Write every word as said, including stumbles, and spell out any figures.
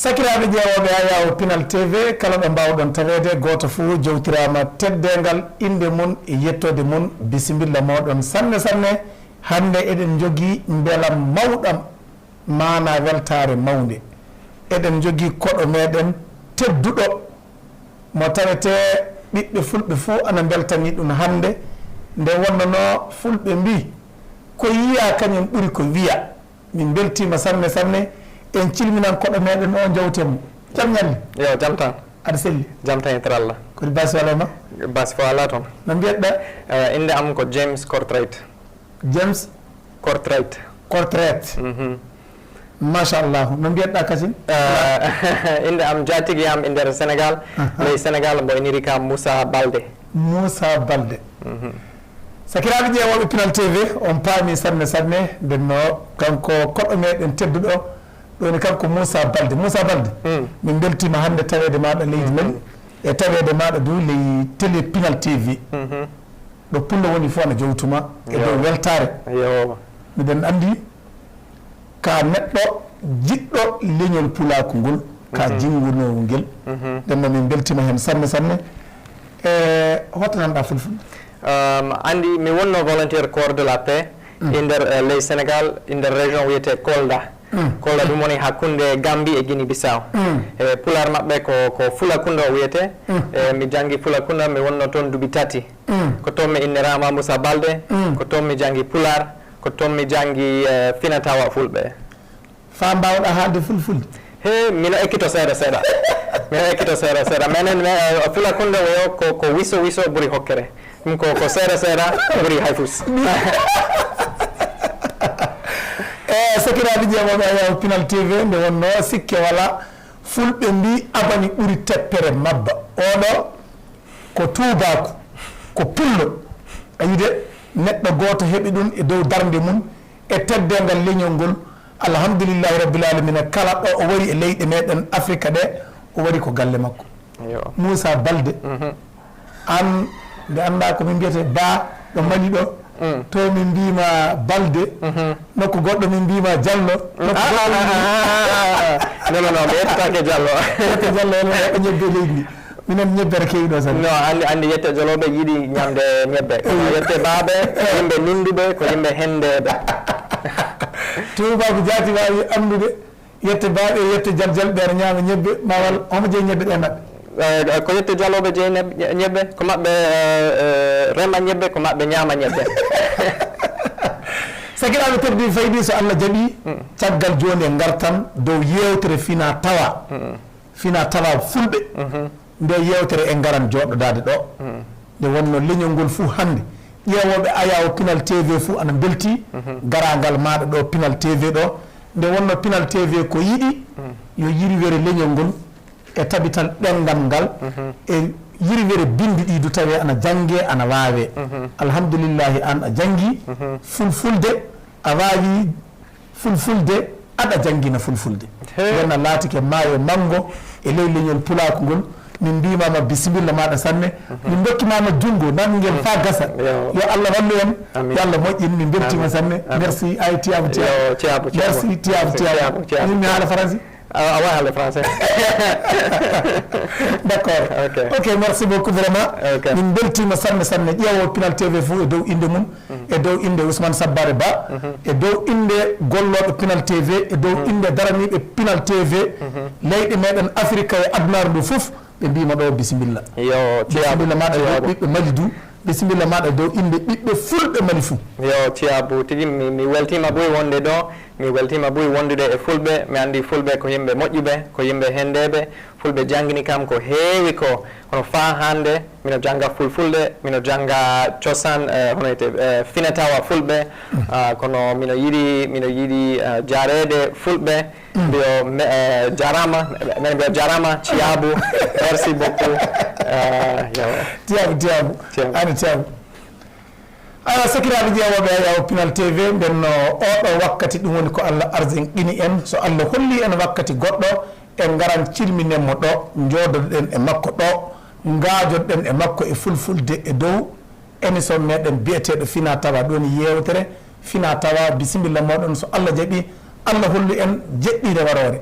Sakiraaɓe ƴeewooɓe Ayaawo Pinal T V, kala ɗo mbaawɗon taweede, gooto fuu jowtiraama teddeengal innde mum e yettoode mum. Bisimilla mooɗon sanne sanne. Hannde eɗen njogii mbelam mawɗam, maanaa weltaare mawnde. Eɗen njogii koɗo meeɗen tedduɗo, mo tawetee ɓiɓɓe fulɓe fuu ana mbeltanii ɗum hannde. Nde wonnoo fulɓe mbii, ko yiyaa kañum ɓuri ko wiyaa. Min mbeltiima sanne sanne. En cilminan koɗo meeɗen o, njawten mo. Jam ñalli. Yo, jam tan. Aɗa selli? Jam tan e teralla. Kodi baasi wala ma? Baasi fof alaa toon. No mbiyetɗa? Eh, innde am ko James Cortright. James? Cortright. Cortright. Mhm. Machallah. No mbiyetɗa kasin? Eh, innde am jaatigi am e nder Sénégal. Aha. Ley Sénégal mbo iniri ka Moussa Balde. Moussa Balde. Mhm. Sakiraaɓe ƴeewooɓe Pinal T V, on paami sanne sanne. Nden no kanko koɗo meeɗen tedduɗo, ɗo ni kanko Moussa Balde. Moussa Balde, mm, min mbeltiima hannde taweede maaɗa leydi men, mm, e taweede maaɗa du ley télé Pinal T V. Mhm. Ɗo pullo woni fof ana jowtuma e dow, yo, weltaare. Yo. Miɗen anndi ka neɗɗo jiɗɗo leñol pulaaku ngol, ka, mhm, jinngunoowo ngel. Mhm. Nden no min mbeltiima heen sanne sanne. E hoto nanɗa fulfulde? Um, anndi mi wonno volontaire Corps de la Paix, mm, e nder, eh, ley Sénégal, e nder région wiyetee Kolda. Mm. Kolda ɗum woni hakkunde Gambie e Guinée Bissau. Mm. E pulaar maɓɓe ko, ko Fulakunda o wiyetee. Mm. E mi janngi Fulakunda, mi wonno toon duuɓi tati. Mm. Ko toon mi inniraama Moussa Balde, mm, ko toon mi janngi pulaar, ko toon mi janngi, eh, fina tawa fulɓe. Faa mbaawɗa haalde fulfulde? He, mino ekkito seeɗa seeɗa. Mino ekkito seeɗa seeɗa. Menen, me, eh, Fulakunda woyo ko, ko wiso wiso ɓuri hokkere. Ɗum ko, ko seeɗa seeɗa ɓuri hay fus. Eh, sakiraaɓe ƴeewooɓe Ayaawo Pinal T V, nde wonnoo sikke walaa, fulɓe mbii abani ɓuri teppere mabba. Oɗo ko tuubaaku, ko pullo. A yiide, neɗɗo gooto heɓi ɗum e dow darnde mum e teddeengal leñol ngol. Alhamdulillahi Rabbil Alamina, kala ɗo o wari e leyɗe meɗen Afrika ɗe, o wari ko galle makko. Yo. Moussa Balde, mhm, aan nde anndaa ko min mbiyata ba ɗo Mali ɗo, mm, to min mbiima Balde, mhm, nokku goɗɗo min mbiima Jallo, nokku, ah, goɗɗo min mbiima, ah, ah. Non, non, non, mi yettataake Jallo. Yette Jallo, ene waɗa ñebbe leydi ndi. Minen ñebbe ata keewi ɗo tan. No, anndi, anndi yette Jolooɓe yiɗi ñamde ñebbe. Eyi. Yette Baaɓe, eyi, yimɓe nunnduɓe, ko yimɓe henndeeɓe. Tuubaaku jaati waawi anndude yette Baaɓe, yette Jaljal, ɓe ene ñaama ñebbe, ma wal, homo jeyi ñebbe ɗe maɓɓe? Eh, ko yette Jalooɓe jeyi neb-, ñebbe, ko maɓɓe, eh, eh, rema ñebbe, ko maɓɓe ñaama ñebbe. Sakiraaɓe tedduɓe faydi, so Allah jaɓi, mm, caggal jooni en ngartan dow yeewtere fina tawa. Mm. Fina tawa fulɓe. Mhm. Nde yeewtere en ngaran jooɗodaade ɗo. Mhm. Nde wonno leñol ngol fuu hannde, ƴeewooɓe Ayaawo Pinal T V fuu ana mbeltii, mhm, garaangal maaɗa ɗo Pinal T V ɗo. Nde wonno Pinal T V ko yiɗi, mhm, yo yirwere leñol ngol e tabital ɗemngal ngal, mhm, e yirwere binndi ɗi du tawee ana janngee, ana waawee. Mhm. Alhamdulillahi, aan a janngii, mhm, fulfulde, a waawi fulfulde, aɗa janngina fulfulde. He. Nden a laatike maayo manngo e ley leñol pulaaku ngol. Min mbiimaama bisimilla maaɗa sanne. Mhm. Min ndokkimaama junngo, nanngel faa gasa. Yo. Yo Allah wallu en. Amin. Yo Allah moƴƴin. Min mbeltiima sanne. Amin. Merci. Ay, tiyaabu, tiyaabu. Yo, tiyaabu, tiyaabu. Merci, tiyaabu, merci, tiyaabu. Tiyaabu, tiyaabu. Min mi haala français. D'accord. Ok. Ok, merci beaucoup vraiment. Ok. Min mbeltiima sanne, sanne. Ƴeewo Pinal T V fof e dow innde mum. Mhm. E dow innde Ousmane Sabbare Ba, mhm, e dow innde gollooɓe Pinal T V, e dow, mhm, innde daraniiɓe Pinal T V, mhm, leyɗe meɗen Afirika e adunaaru ndu fof, ɓe mbiima ɗo bisimilla. Yo, tiyaabu, bisimilla maaɗa dow, tiyaabu, ɓiɓɓe Mali du, bisimilla maaɗa dow innde ɓiɓɓe fulɓe Mali fuu. Yo, tiyaabu, tigi mi, mi weltiima buy wonde ɗo, mi weltiima buy wondude e fulɓe, mi anndi fulɓe ko yimɓe moƴƴuɓe, ko yimɓe henndeeɓe, Fulɓe janngini kam ko heewi ko, kono faa hannde mino jannga fulfulde, mino jannga cosaan, eh, hono wiyetee, eh, finatawa fulɓe, ah, kono mino yiɗi, mino yiɗi, eh, jaareede fulɓe, mbiyo me-, eh, jaaraama, mbeɗa mbiya jaaraama, tiyaabu, merci beaucoup, eh, yawa. Tiyaabu, tiyaabu. Tiyaabu. Ana tiyaabu. Awa, sakiraaɓe ƴeewooɓe Ayaawo Pinal T V, nden no oɗo wakkati, ɗum woni ko Allah arsinqini en. So Allah holli en wakkati goɗɗo, en ngaran cilminen mo ɗo, njoodoɗen e makko ɗo, ngaajoɗen e makko e fulfulde e dow émission meɗen biyeteeɗo Fina Tawa. Ɗum woni yeewtere Fina Tawa. Bisimilla mooɗon, so Allah jaɓi, Allah hollu en jeɗɗiire waroore.